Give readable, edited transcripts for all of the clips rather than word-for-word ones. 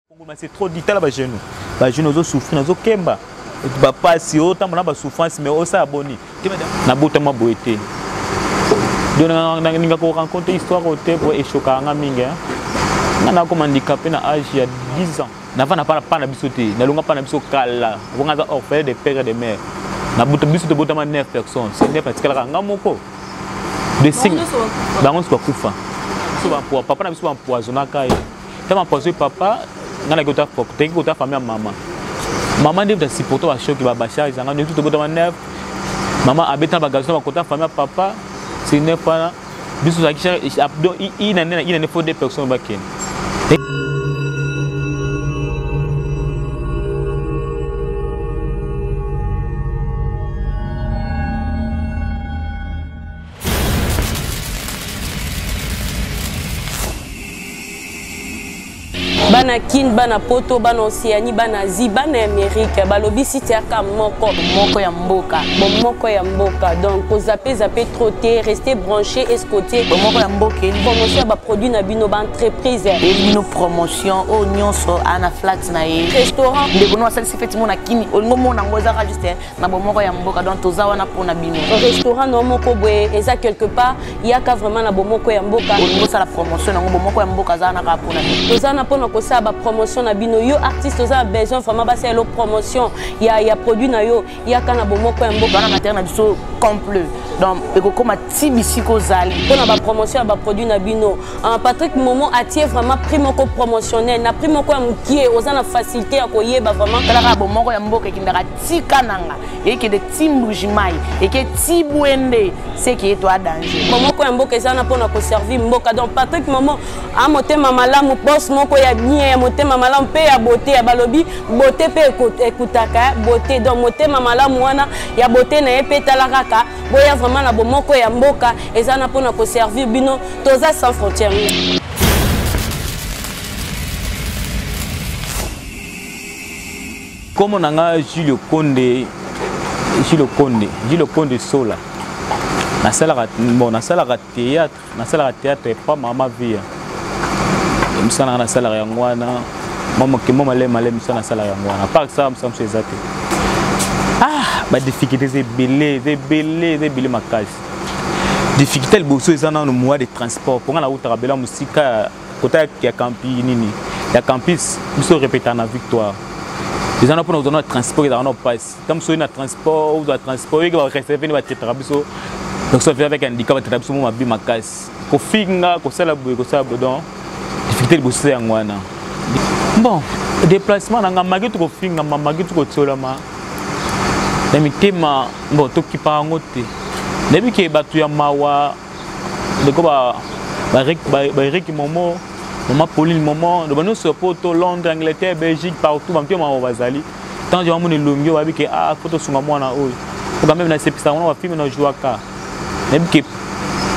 Kongoma c'est trop dit tala ba genoux. Ba genoux ozo souffrir ozo kemba. Ba pasi o tambola ba souffrance mais osala boni. Na botama boye te. Donc na ninga ko rencontrer histoire oyo te po echokaka nga mingi hein. Nga nakoma handicapé na âge ya 10 ans. Navanda pa pa na biso te. Nalonga pa na biso kala. Po nga aza orphelin de père et de mère. Na buta biso tobotama 9 personnes. C'est 9 atikalaka nga moko. De 5 bango nyonso bakufa. Biso ba papa na biso ba empoisonnaka ye. Ntango empoisonne papa nga naki kota toki kota famille ya mama. Mama nde mutu asupporte ba choc ba ba charge nga nde tobotama 9. Mama abeta ba gazo ba kota famille ya papa. C'est 9 wana biso tozalaki donc ina nde ina nde faut deux personnes bakende. Bana Kin, bana Poto, bana Océanie, bana Asie, bana Amérique, balobi site yaka moko moko ya mboka, bomoko ya mboka. Donc ko zapper zapper trop te, rester branché et scotché. Bomoko ya mboka, promotion ya ba produits na bino, ba entreprise. Et bino promotion o nyonso ana flat na ye. Restaurant. Ndeko no asalisi feti mona kini, olingo mona ngo ezaka juste na bomoko ya mboka, donc toza wana pona bino. Restaurant no moko boye eza quelque part yaka vraiment na bomoko ya mboka. Olingo sala promotion nango bomoko ya mboka aza na kaka pona bino. Toza na pona kosala ba promotion na bino. Yo artiste oza na besoin vraiment basala lo promotion ya produit na yo, yaka na bomoko ya mboka. Wana matériel na biso complet. Donc ekokoma ti bisika ozali. Pona ba promotion ya ba produit na bino. Patrick Momo atie vraiment prix moko promotionnel na prix moko ya mukie, oza na facilité ya koyeba vraiment. Talaka bomoko ya mboka ekindaka tika nanga ekende ti Mbuji-Mayi eke ti Bwende seke ye to a danger. Bomoko ya mboka eza na pona ko servir mboka. Donc Patrick Momo a motema malamu, boss moko ya bien ya motema malamu pe ya beauté, ya balobi beauté pe ekutaka beauté. Donc motema malamu wana ya beauté na ye pe tala kaka boya vraiment na bomoko ya mboka eza na pona ko servir bino, toza sans frontière. Kombo na nga Julio Konde, Julio Konde, Julio Konde Sola. Nasalaka, bon, nasalaka théâtre, nasalaka théâtre pa mama Via. Mosala nga nasalaka yango wana, mwa moke, mwa maleme maleme mosala nasalaka yango wana. À part ça, mosala mosusu eza te. Ah, ba difficultés eza ebele, eza ebele, eza ebele makasi. Difficulté liboso eza nanu moyen de transport. Mpo nga nautaka bela mosika kota ya campi nini ya campus, biso répéta na Victoire. Eza na mpona kozwa na transport ezalaka na mpasi. Ntango soki na transport, ozwa transport, oyeke ba réserve nde batraitaka biso. Donc soki avec handicap batraitaka biso mwa mabe makasi. Kofinga, kosala boye, kosala boye, donc difficulté liboso yango wana. Bon, déplacement na nga maki tokofinga, maki tokotiolama na mitema, bon tokipa yango te. Nayebi ke bato ya mawa ndeko ba Eric Momo, Mama Pauline Momo, donc nyonso ya poto, Londres, Angleterre, Belgique, partout ba mitema mawa bazali. Tant je bamona elongi oyo bayebi ke, ah, faut tosunga mwana oyo. Po quand même nasepisaka wana ba film na jouaka. Nayebi ke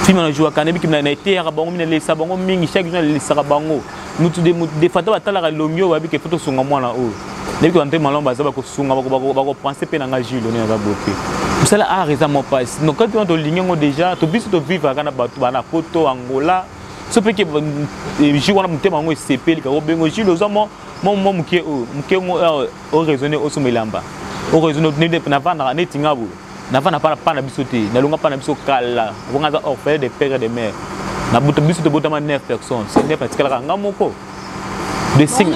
film na jouaka, nayebi ke na eteyaka bango, mina lelisa bango mingi, chaque jour nalelisaka bango. Mutu de mutu de fata batalaka elongi oyo bayebi ke faut tosunga mwana oyo. Nayebi ke ba mitema malamu baza bakosunga, bakopense mpe na nga Jules, nde naza boye te. Mosala art eza mwa mpasi. Donc quand tolingi yango déjà, to biso tovivaka na bato ba na poto, Angola. So mpe ke, jour wana motema yango esepeli kaka obengo Jules, oza mwa, mwa, mwa moke oyo, moke ngo, awa, o raisonner, osomba elamba. O raisonner, nde, navandaka neti nga boye. Navanda pa, pa na biso te. Nalonga pa na biso kala. Po nga aza orphelin de père et de mère. Na buta biso tobotama 9 personnes. C'est 9 atikalaka nga moko. De 5.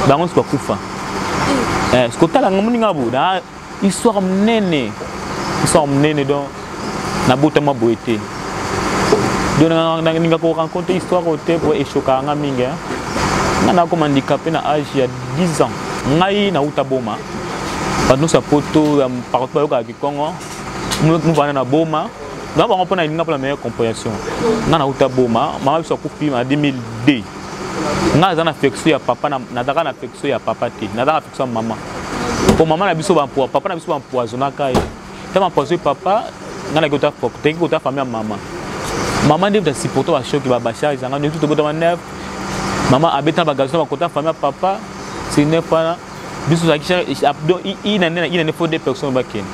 Bango nyonso bakufa. Kotala nga moninga boye, na histoire monene. Histoire monene donc nabotama boye te. Donc nalinga ko rencontrer histoire oyo te po echokaka nga mingi, hein. Nga nakoma handicapé na âge ya 10 ans. Ngai nauta Boma. Bato nyonso ya poto, ya partout bayokaka Kikongo. Muvanda na Boma. Na bango mpona elinga mpona meilleure compréhension. Nga nauta Boma, mama biso akufi na 2002. Nga naza na affection ya papa, nazalaka na affection ya papa te. Nazalaka na affection ya mama. Po mama na biso ba papa na biso ba empoisonnaka ye. Ntango empoisonné papa, nga naki kota toki kota famille ya mama. Mama nde mutu asupporte ba choc, ba charge nga, nde tobotama 9. Mama abeta ba gazo ba kota famille ya papa, c'est 9 wana. Biso tozalaki chaque, donc, ina nde, ina nde faut deux personnes bakende.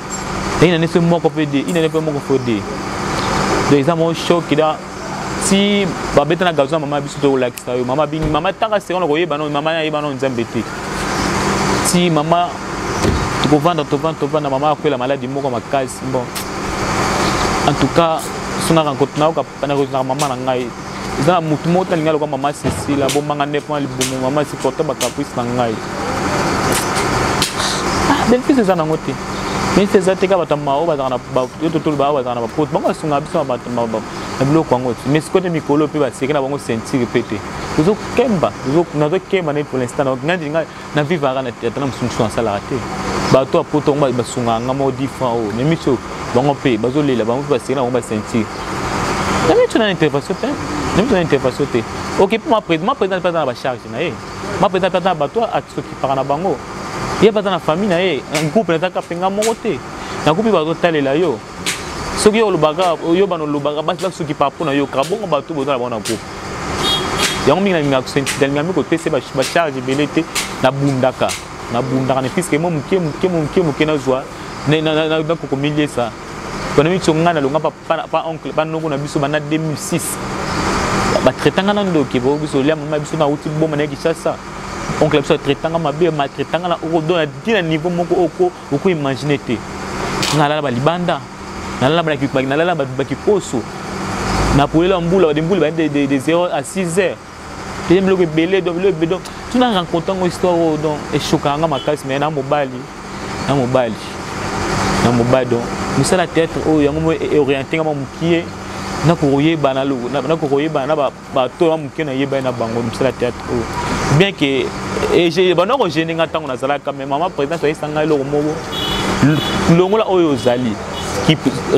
Ina nde faut moko pe deux, ina nde faut moko faut deux. Donc eza mwa choc da. Ti babeta na gazon mama biso tokolakisa yo mama bingi mama tanga seconde koyeba no mama ayeba no Nzambe te. Ti mama tokovanda tovanda tovanda mama akwela maladi moko makasi bon. En tout cas songa rencontre nayoka nakozala mama na ngai eza na motu moko talinga lokola mama Cécile abomanga nde mpo na libumu mama supporte bacaprice na ngai ah, bénéfice eza nango te bénéfice eza te kaka bato ya mao bazalaka na yo totolo bao bazalaka na bapoto bango basungaka biso na biloko yango te mais sikoyo te mikolo mpe baseke na bango ceinture mpe te tozokemba nazokemba nde pour l'instant ngai ngai na vivaka na ata na mosusu mosusu nasalaka te bato ya poto yango basungaka nga moko 10 franc oyo mais miso bango mpe bazolela bango mpe baseke na bango baceinture na miso na intervention te na miso na intervention te ok mpo ma président ma président mpe aza na bacharge na ye ma président mpe aza na bato asokipaka na bango ye mpe aza na famille na ye groupe nazaka mpe nga moko te na groupe bazotalela yo soki yo olobaka yo bana olobaka basi basokipaka mpo na yo kaka bongo bato boza na bango na groupe yango mingi nalingaka mingi kopesa bacharge ebele te nabundaka nabundaka na puiske mo moke moke moke moke nazwa nakokomiliesa bana miso ngai nalonga pa oncle pa noko na biso banda 2006 batraita ngai na ndoki po biso olia mama biso nauti boma na Kinshasa oncle biso atraita ngai mabe matraita ngai na okodona ti na niveau moko oko imagine te nalala balibanda nalala bakikoso napolela mbula badembula ba de 0 à 6 heures toye biloko ebele donc biloko ebele donc tuna rencontre yango histoire oyo donc eshokaka nga makasi mais na mobali na mobali na mobali donc mosala théâtre oyo yango mo oriente nga mwa mokie nakokoyebana nakokoyebana na bato ya moke nayebani na bango mosala théâtre oyo bien que banda kogene nga ntango nazalaka mais mama présidente ayesa ngai eloko moko longola oyo ozali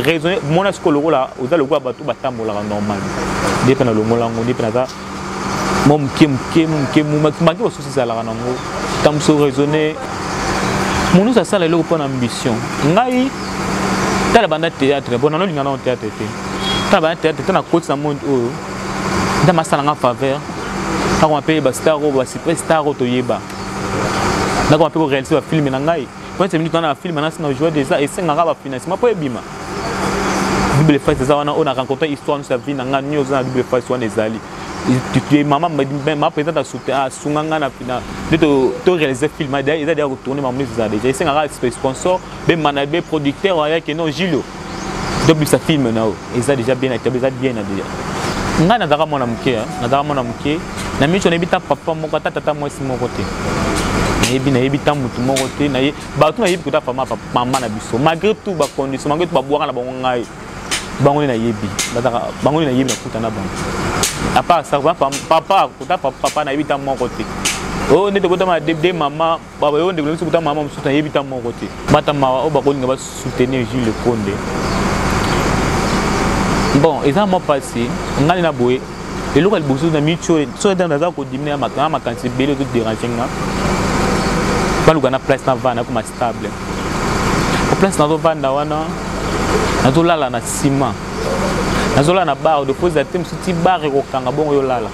raisonne mona sikoyo lokola oza lokola bato batambolaka normal nde mpe nalongola yango nde mpe naza mwa moke moke moke make basusu ezalaka nango ntango mosusu raisonne monusu asala eloko mpo na ambition ngai tala banda théâtre mpo nanolinga nano théâtre te tala banda théâtre te nakoti na monde oyo nzambe asala nga faveur nakoma mpe bastar oyo basupre star oyo toyeba nakoma mpe korealise bafilme na ngai pointe minute wana bafilme nasi na joie déjà esengaka bafinancement mpo ebima double face eza wana oyo na rencontre histoire nyonso ya vie na ngai nyonso na double face wana ezali mama ma présidente asunga ngai na nde to réalise film eza deja kotourne makambo nyonso eza déjà esengaka sponsor be mana be producteur ayaki non Julio tobimisa film na yo eza déjà bien établi eza bien na déjà ngai nazalaka mwana moke nazalaka mwana moke na miso nayebi ta papa moko ata tata mwasi moko te nayebi nayebi ta motu moko te naye bato nayebi kota fama mama na biso malgré tout bacondition malgré tout babwaka na bango ngai bango nde nayebi bango nde nayebi nakuta na bango apart ça papa kota papa nayebi ta moko te oyo oh, nde tokotama de mama Baba yo ndeko na biso kuta mama mosusu nayebi ta moko te. Bata mawa oyo bakolinga ba soutenir Jules Konde. Bon, eza mwa pasi ngai na boye eloko ya liboso na minute oyo soki ntango naza kodimine na makanisi ebele ezo dérange nga baluka na place navanda nakoma stable place nazovanda wana nazolala na nsima nazolala na bar de fois ezala te mosusu ti bar ekokanga bongo yolala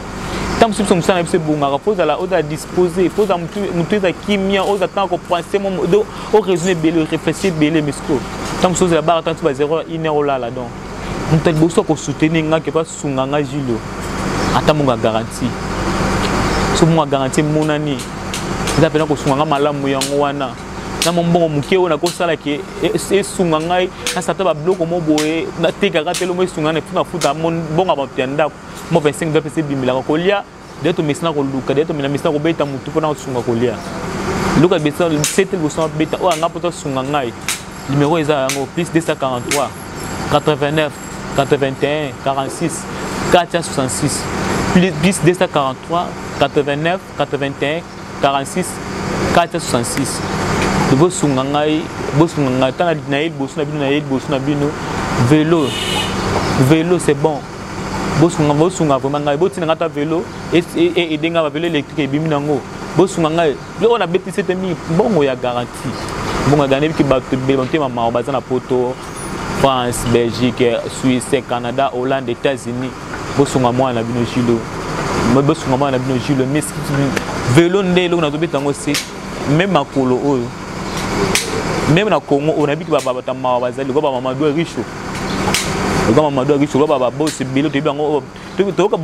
ntango mosusu biso mosala na biso ebongaka fo ozala ozala dispose fo ozala motu eza kimia ozala ntango kopense donc oraisonne ebele oreflechir ebele mais sikoyo ntango mosusu ozala bara ntango mosusu ba 0 1 heure olala donc moto ya liboso akosoutenir nga ke asunga nga Julio ata mbongo ya garantie so mbongo ya garantie emonani eza mpena kosunga nga malamu yango wana na mwa mbongo moke oyo nakosala ke esunga ngai nasata babiloko mo boye natekaka te lomo esunga ngai nafuta mbongo ya bato ya ndako mwa 25 dollars pesa ebimelaka kolia deya tomesana koluka deya tomesana kobeta motu mpona kosunga kolia luka sete liboso nabeta oyo anga mpo tosunga ngai numero eza yango plus 243 89 81 46 466 plus 243 89 81 46 466 bosunga ngai bosunga ngai ntango naye liboso na bino naye liboso na bino velo velo c'est bon bosunga bosunga vraiment ngai botinda ngai ata velo aide ngai bavelo électrique ebimi nango bosunga ngai biloko nabetisi ete mingi mbongo ya garantie mbongo ya garantie ebiki bato ebele bamotema mawa baza na poto france belgique suisse canada hollande états-unis bosunga mwana na bino jilo bosunga mwana na bino jilo mais velo nde eloko nazobeta yango se meme makolo oyo meme na congo oyo nabiki bato mawa bazali lokola bamamadou richo lokola mamadou richo lokola babosi ebele toyebi yango. Toyoka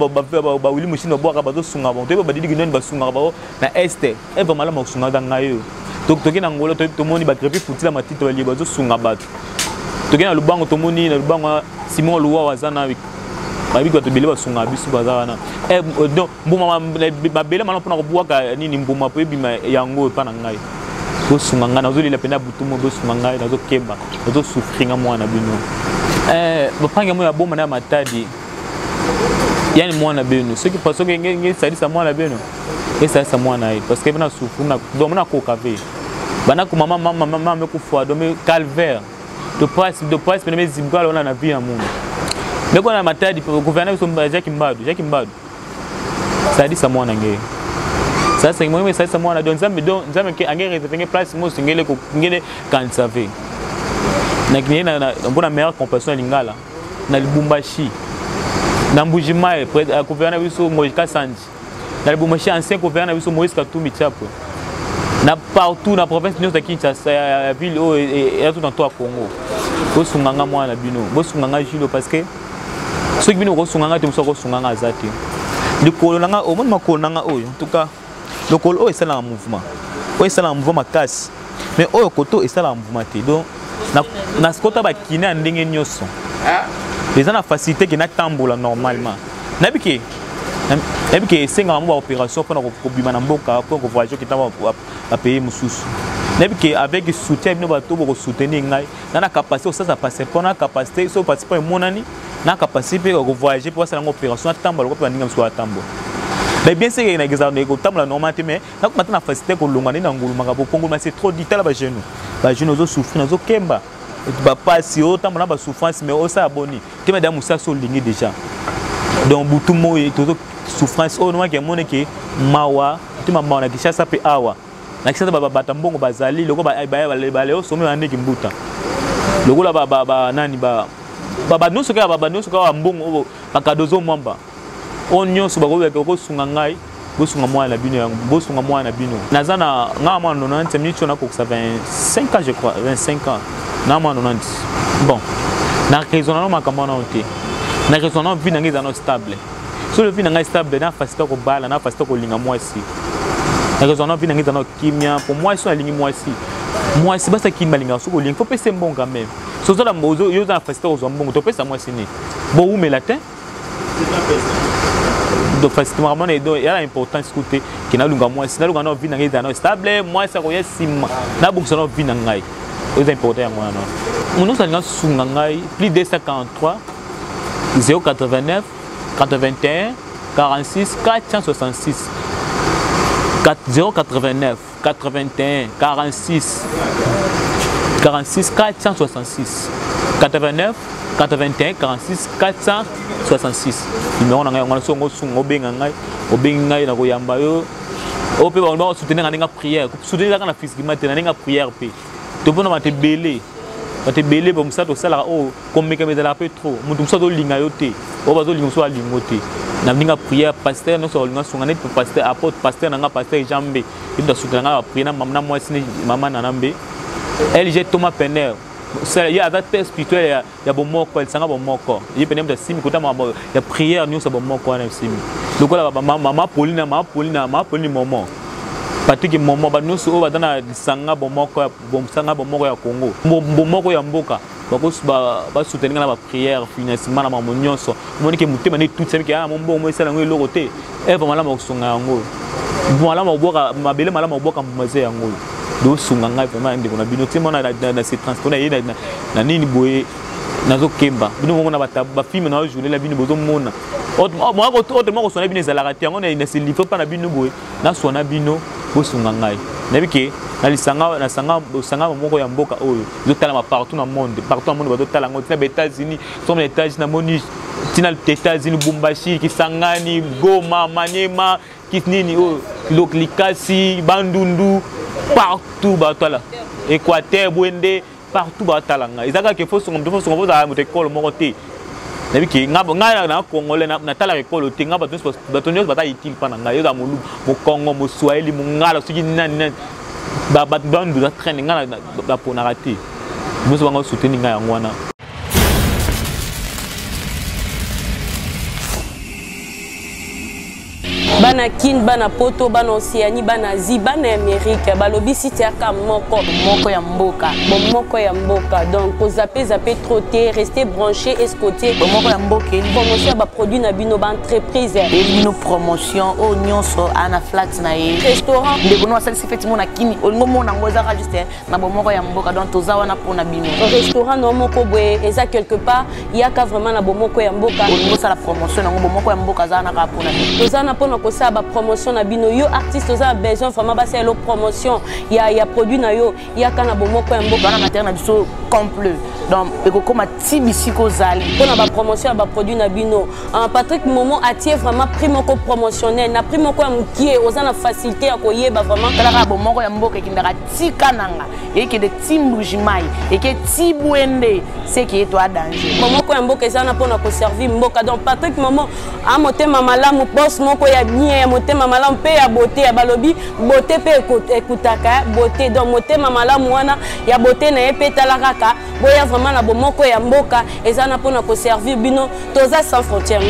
bawili moshini babwaka bazosunga bango, toyeba badidi kinoni basungaka bango na este. Eva malamu akosungaka ngai oyo. Toke na Angola, tomoni bagrevi futila matito balie bazosunga bato. Toke na Lubango, tomoni na Lubango Simon Luwawa aza na bayebi bato ebele basungaka biso baza wana. Eh, donc mbuma mabele malamu mpona kobwaka nini mbuma mpo ebima yango epa na ngai. Bosunga ngai, nazolela mpenza butu moi, bosunga ngai, nazokemba, nazosouffrir nga mwana bino. Eh, bapangi yango ya boma na ya Matadi, yani mwana bino soki soki ngesalisa mwana bino esalisa mwana ye parce que bana souffrir na donc na koka ve bana ko mama mama mama me kufa donc calvaire de passe de passe pene mezibukala wana na vie ya mundu meko na Matadi gouverneur biso Jacques Mbadu, Jacques Mbadu salisa mwana nge sasa ngemo salisa mwana donc Nzambe, donc Nzambe ke ange réserve nge place mo singele ko ngele kanisa ve na kinye na mbona meilleure compassion ya lingala na Lubumbashi na Mbujimayi gouverneur biso Moïse Kasanji na Lubumbashi ancien gouverneur biso Moïse Katumbi Chapwe na partout na province nyonso ya Kinshasa ya ville oyo ya tout na to ya Congo. Bosunga nga mwana bino, bosunga nga Julo parce que soki bino bokosunga nga te, mosusu akosunga nga aza te. Likolo na nga omoni makolo na nga oyo, en tout cas lokolo oyo esalaka mouvement, oyo esalaka mouvement makasi, mais oyo koto esalaka mouvement te. Donc na kota bakine ya ndenge nyonso eza na facilité ke natambola normalement. Nayebi ke nayebi ke esengaka mo baopération mpona kobima na mboka, mpona kovoyage okita bapays mosusu. Nayebi ke avec soutien bino bato bokosoutenir ngai na na capacité kosala passeport, na capacité so passeport emonani, na capacité mpe kovoyage mpo basala yango opération, natambola lokola mpe baninga mosusu batambola. Mais bien sûr na ezala kotambola normal te, mais nakoma te na facilité kolonga nde na ngulu makambo kongoluma c'est trop dit. Tala bagenou, bagenou ozosouffrir, nazokemba bapasi otambola na basouffrance, mais osala boni te madame mosala olingi déjà. Donc butu moi tozo souffrance oyo nomaki emoni ke mawa te mawa na Kinshasa mpe awa na Kinshasa bato mbongo bazali lokola baleo somi bandeki mbuta lokola nani nyonso kaka nyonso kaka mbongo oyo bakadozo mwamba oyo nyonso bakoyaka kosunga ngai. Bosunga mwana na bino yango, bosunga mwana na bino. Naza na nga mwana 90 minutes na kokisa 25 ans, je crois 25 ans na mwana 90. Bon, na raison na makambo wana te, na raison na vie na ngai eza na stable. So le vie na ngai stable na facilité kobala, na facilité kolinga mwasi, na raison na vie na ngai eza na kimia. Po mwasi oyo alingi mwasi, mwasi basa kimi balingaka soki olingi fo pesa mbongo quand même. So oza na yo oza na facilité kozwa mbongo, topesa mwasi nini bowumela te. Donc facilité makambo wana edo ya importance ku te ke nalunga mwasi, nalunga na vie na ngai ezala na stable, mwasi akoya nsima, nabongisa na vie na ngai oyo eza important. Yango wana moto nyonso alinga sunga ngai plus 243 089 81 46 466 089 81 46 46 466 89 81 46 466 numéro na ngai yango wana. Soki osunga obenga ngai, obengi ngai na koyamba yo. Oyo mpe bango basoutenir nga ndenge prière, soutenir kaka na physiquement te, na ndenge prière mpe topona bato ebele, bato ebele bamosala tosalaka oyo komekama ezalaka mpe trop. Moto mosusu azolinga yo te, oyo bazolinga mosusu alingo te. Na ndenge prière, pasteur nyonso akolinga sunga neti pasteur apôtre, pasteur na nga pasteur Jean Mbe, ye moto asutela nga baprière na mwasi mama Nana Mbe, LG Thomas Pener, ye aza père spirituel ya bomoko, alisanga bomoko, ye pene moto asimi kota makambo ya prière nyonso ya bomoko wana esimi lokola mama Pauline, mama Pauline, mama Pauline Momo, Patrick Momo, bato nyonso oyo baza na lisanga bomoko, lisanga bomoko ya Congo, bomoko ya mboka, basoutenir nga na baprière, financement na makambo nyonso. Omoni ke motema nde etutisami ke mombongo mo esala yango eloko te. Eve malamu akosunga yango, malamu akobwaka mabele, malamu akobwaka mbuma eza yango oyo. Dosunga ngai vraiment ndeko na bino ti mona na se transport na ye na nini boye, nazokemba bino momona bafilme na ojournela bino bozomona autrement koswana bino ezalaka te. Yango na se livre mpa na bino boye, naswana bino, bosunga ngai. Nayebi ke na lisanga na sanga sanga moko ya mboka oyo ezotalama partout na monde, partout na monde bazotala yango, tina ba États-Unis, somo na États-Unis, namoni tina États-Unis, Lubumbashi, Kisangani, Goma, Maniema, nini oyo Likasi, Bandundu, partout batala, Équateur, Bwende, partout batala ngai. Eza kaka fo sunga moto, fo sunga, bozala moto ekolo moko te. Nayebi ke ngai na congolais natalaka ekolo te. Ngai bato nyonso baza utile mpa na ngai. Ozala moluba, mokongo, moswahili, mongala, soki nani nani, bato bandu traine ngai naponaka te, nyonso bango soutenir ngai yango wana. Bana Kin, bana Poto, bana Océanie, bana Asie, bana Amérique, balobi site yaka moko. Moko ya mboka. Bomoko ya mboka. Donc kozape zape trop te, restez branché et scotché. Bomoko ya mboka. Promotion ya ba produit na bino ba entreprise. Eyeli bino promotion oyo nyonso ana flat na ye. Restaurant. Ndeko no asalisi feti mona kini olingo mona yango ezaka juste na bomoko ya mboka, donc toza wana mpona bino. Restaurant no moko boye eza quelque part, yaka vraiment na bomoko ya mboka. Olingo osala promotion yango, bomoko ya mboka aza wana kaka mpona bino. Toza wana mpona kosala bapromotion na bino. Yo artiste oza na besoin vraiment basalela promotion ya produit na yo, yaka na bomoko ya mboka. Wana matériel na biso complet, donc ekokóma ti bisika ozali. Mpona bapromotion ya baproduit na bino, Patrick Momo atie vraiment prix moko promotionnel na prix moko ya mokie, oza na facilité ya koyeba vraiment. Talaka, bomoko ya mboka ekendaka tika nanga, ekende ti Mbuji-Mayi, eke ti Bwende, seke ye to a danger. Bomoko ya mboka eza wana mpona koservir mboka. Donc Patrick Momo a motema malamu, boss moko ya bien, ya motema malamu mpe ya beauté. Ya balobi beauté mpe ekutaka beauté. Donc motema malamu wana ya beauté na ye mpe tala kaka, boya vraiment na bomoko ya mboka, eza wana mpona koservir bino. Toza sans frontière.